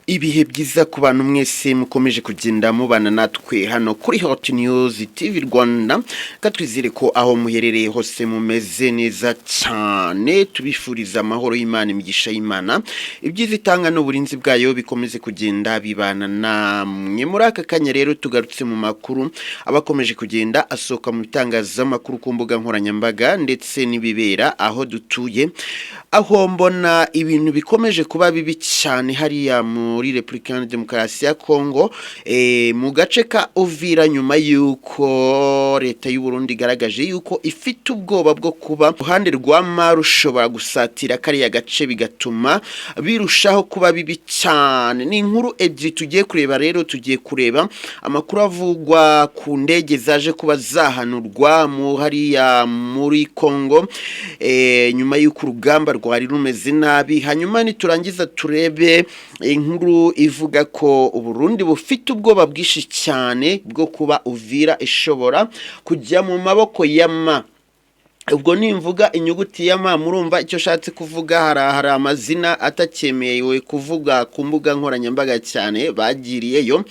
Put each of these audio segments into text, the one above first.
Ibihe byiza ku bantu mwese mukomeje kugenda mubana natwe hano kuri Hot News TV Rwanda. Katwizere ko aho muherereye hose mumeze neza cyane. Tubifuriza amahoro y'Imana, imigisha y'Imana, ibyiza itanga n'uburinzi bwayo bikomeze kugenda bibana namwe. Muri aka kanya rero tugarutse mu makuru abakomeje kugenda asohoka mu bitangazamakuru, ku mbuga nkoranyambaga ndetse n'ibibera aho dutuye, aho mbona ibintu bikomeje kuba bibi cyane hariya muri Repubulika Iharanira Demokarasi ya Kongo, mu gace ka Uvira, nyuma y'uko leta y'u Burundi igaragaje yuko ifite ubwoba bwo kuba uruhande rwa ma rushobora gusatira kariya gace, bigatuma birushaho kuba bibi cyane. Ni inkuru ebyiri tugiye kureba rero. Tugiye kureba amakuru avugwa ku ndege zaje kuba zahanurwa mu hariya muri Kongo, nyuma y'uko urugamba rwari rumeze nabi. Hanyuma niturangiza turebe inkuru ivuga ko Uburundi bufite ubwoba bwinshi cyane bwo kuba Uvira ishobora kujya mu maboko ya ma. Ubwo nimvuga inyuguti ya ma, murumva icyo ashatse kuvuga. Hari amazina atakyemewe kuvuga ku mbuga nkoranyambaga cyane bagiriyeyo.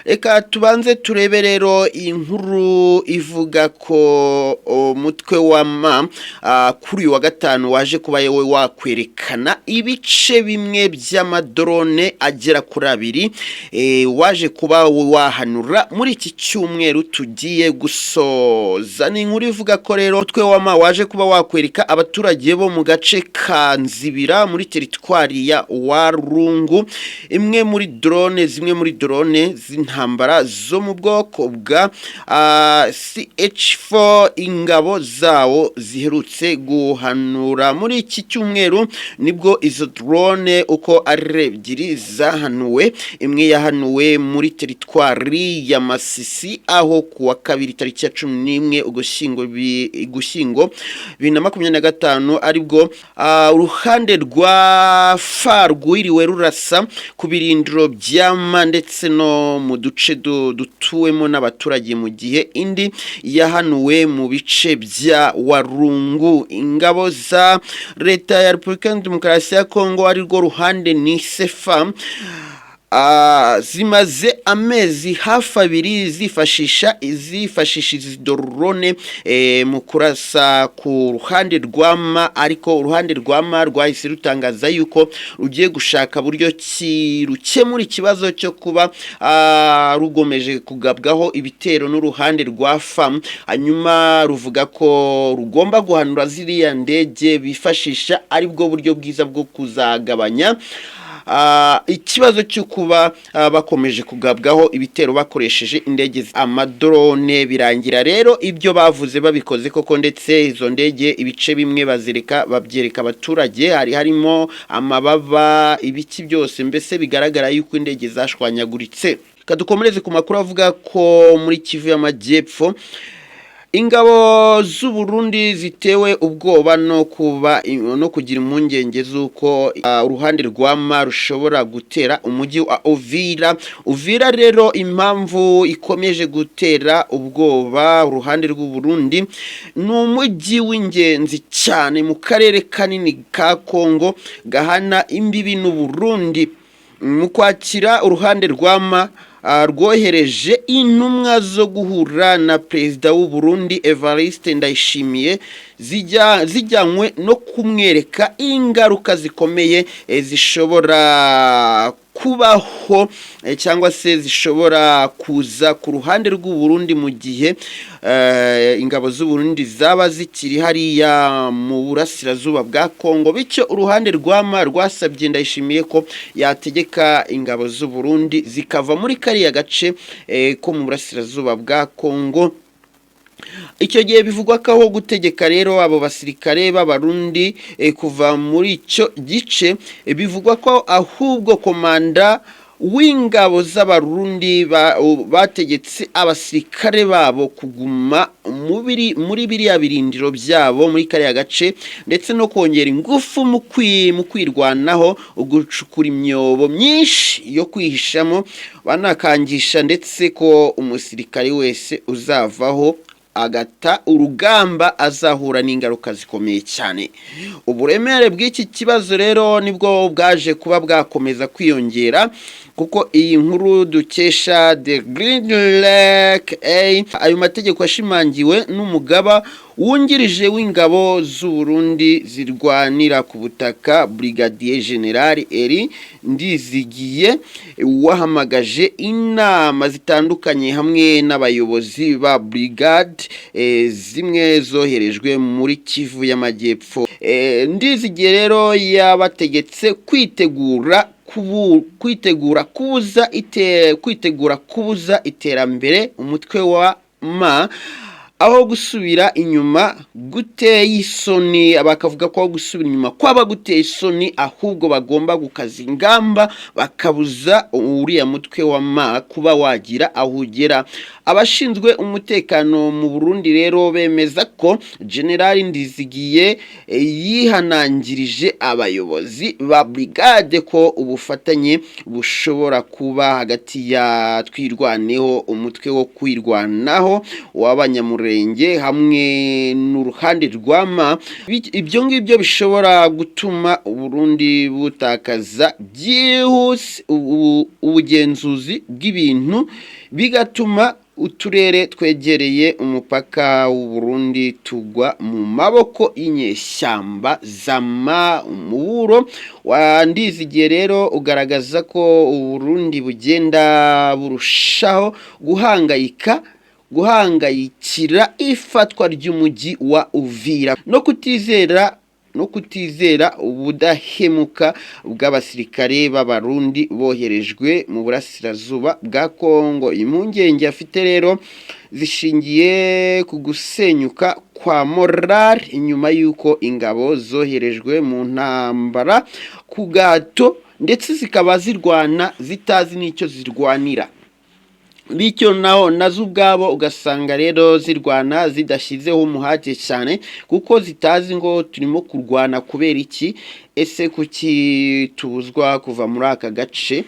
Reka tubanze turebe rero inkuru ivuga ko umutwe wa ma kuri uyu wa gatanu waje kuba yewe wakwerekana ibice bimwe by'amadrone agera kuri abiri waje kuba wahanura muri iki cyumweru tugiye gusoza. Ni inkuru ivuga ko rero umutwe wa ma waje kuba wakwereka abaturage bo mu gace ka Nzibira muri teritwari ya Warungu imwe muri drone, zimwe muri drone z'intambara zo mu bwoko bwa CH4 ingabo zawo ziherutse guhanura. Muri iki cyumweru nibwo izo drone uko ari ebyiri zahanuwe. Imwe yahanuwe muri teritwari ya Masisi, aho kuwa kabiri tariki ya 11 Ugushyingo 2025 aribwo uruhande rwa FAR rwiriwe rurasa ku birindiro by'ama ndetse no mu duce dutuwemo n'abaturage, mu gihe indi yahanuwe mu bice bya Warungu. Ingabo za leta ya Repubulika ya Demokarasi ya Kongo, arirwo ruhande ni sefa, zimaze amezi hafi 2 zifashisha izi drone mu kurasa ku ruhande rwa ma, ariko uruhande rwa ma rwahise rutangaza yuko rugiye gushaka buryo ki rukemura ikibazo cyo kuba rugomeje kugabwaho ibitero n'uruhande rwa FAM. Hanyuma ruvuga ko rugomba guhanura ziriya ndege bifashisha, aribwo buryo bwiza bwo kuzagabanya ikibazo cyo kuba bakomeje kugabwaho ibitero bakoresheje indege, amadrone. Birangira rero ibyo bavuze babikoze koko, ndetse izo ndege ibice bimwe bazireka babyereka abaturage, hari harimo amababa, ibiki byose, mbese bigaragara yuko indege zashwanyaguritse. Kadukomereze ku makuru avuga ko muri Kivu y'Amajyepfo ingabo z'u Burundi zitewe ubwoba no kuba no kugira impungenge z'uko uruhande rwa ma rushobora gutera umujyi wa Uvira. Uvira rero, impamvu ikomeje gutera ubwoba uruhande rw'u Burundi, ni umujyi w'ingenzi cyane mu karere kanini ka Kongo gahana imbibi n'u Burundi. Mu kwakira, uruhande rwa ma rwohereje intumwa zo guhura na perezida w'u Burundi Evariste Ndayishimiye, zijyanywe no kumwereka ingaruka zikomeye zishobora kubaho cyangwa se zishobora kuza ku ruhande rw'u Burundi mu gihe ingabo z'u Burundi zaba zikiri hariya mu burasirazuba bwa Kongo. Bityo uruhande rwa ma rwasabye Ndayishimiye ko yategeka ingabo z'u Burundi zikava muri kariya gace ko mu burasirazuba bwa Kongo. Icyo gihe bivugwa ko aho gutegeka rero abo basirikare b'Abarundi kuva muri icyo gice, bivugwa ko ahubwo komanda w'ingabo z'Abarundi bategetse abasirikare babo kuguma muri biriya birindiro byabo muri kariya gace, ndetse no kongera ingufu mu kwirwanaho, gucukura imyobo myinshi yo kwihishamo, banakangisha ndetse ko umusirikare wese uzavaho agata urugamba azahura n'ingaruka zikomeye cyane. Uburemere bw'iki kibazo rero nibwo bwaje kuba bwakomeza kwiyongera, kuko iyi nkuru dukesha The Green Lake A, ayo mategeko yashimangiwe n'umugaba wungirije w'ingabo z'u Burundi zirwanira ku butaka, Brigadier General Elie Ndizigiye, wahamagaje inama zitandukanye hamwe n'abayobozi ba brigade zimwe zoherejwe muri Kivu y'Amajyepfo. Ndizigiye rero yabategetse kwitegura kubuza iterambere umutwe wa ma aho gusubira inyuma guteye isoni. Bakavuga ko aho gusubira inyuma kwaba guteye isoni, ahubwo bagomba gukaza ingamba, bakabuza uriya mutwe wa ma kuba wagira aho ugera. Abashinzwe umutekano mu Burundi rero bemeza ko General Ndizigiye yihanangirije abayobozi ba brigade ko ubufatanye bushobora kuba hagati ya Twirwaneho, umutwe wo kwirwanaho w'Abanyamurenge, hamwe n'uruhande rwa ma. Ibyo ngibyo bishobora gutuma Uburundi butakaza byihuse ubugenzuzi bw'ibintu, bigatuma uturere twegereye umupaka w'u Burundi tugwa mu maboko y'inyeshyamba zama. Umuburo wa Ndizigiye rero ugaragaza ko Uburundi bugenda burushaho guhangayikira ifatwa ry'umujyi wa Uvira no kutizera ubudahemuka bw'abasirikare b'Abarundi boherejwe mu burasirazuba bwa Kongo. Impungenge afite rero zishingiye ku gusenyuka kwa morale inyuma y'uko ingabo zoherejwe mu ntambara ku gato, ndetse zikaba zirwana zitazi n'icyo zirwanira, bityo naho nazo ubwabo ugasanga rero zirwana zidashyizeho umuhate cyane, kuko zitazi ngo turimo kurwana kubera iki, ese kuki tubuzwa kuva muri aka gace?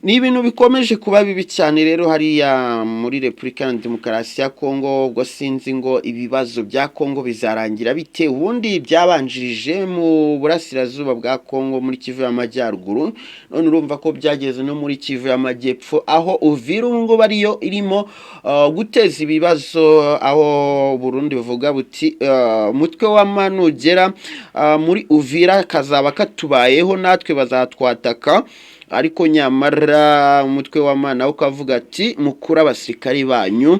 Ni ibintu bikomeje kuba bibi cyane rero hariya muri Repubulika ya Demokarasi ya Kongo. Ubwo sinzi ngo ibibazo bya Kongo bizarangira bite. Ubundi byabanjirije mu burasirazuba bwa Kongo, muri Kivu y'Amajyaruguru, none urumva ko byageze no muri Kivu y'Amajyepfo, aho Uvira ubu ngubu ariyo irimo guteza ibibazo, aho Burundi buvuga buti umutwe wa ma nugera muri Uvira kazaba katubayeho, natwe bazatwataka. Ariko nyamara umutwe wa ma nawe ukavuga ati mukure abasirikari banyu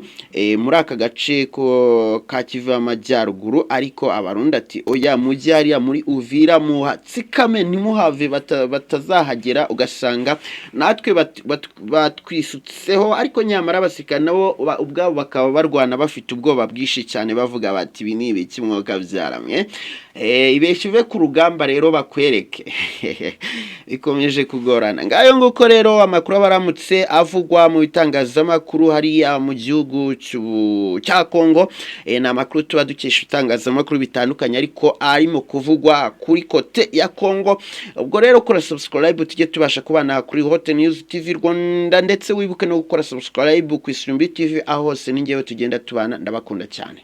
muri aka gace ko ka Kivu y'Amajyaruguru. Ariko Abarundi ati oya, mujye hariya muri Uvira muhatsikame, ntimuhave, batazahagera ugasanga natwe batwisutseho. Ariko nyamara abasirikari nabo ubwabo bakaba barwana bafite ubwoba bwinshi cyane, bavuga bati ibi ni ibiki mwuka byaramwe? Ibeshya uve ku rugamba rero bakwereke. Bikomeje kugorana. Ngayo nguko rero amakuru aba aramutse avugwa mu bitangazamakuru hariya mu gihugu cya Kongo. Ni amakuru tuba dukesha ibitangazamakuru bitandukanye, ariko arimo kuvugwa kuri côté ya Kongo. Ubwo rero kora subscribe, tujye tubasha kubana kuri Hot News TV Rwanda, ndetse wibuke no gukora subscribe ku Isimbi TV. Aho hose ni njyewe tugenda tubana. Ndabakunda cyane.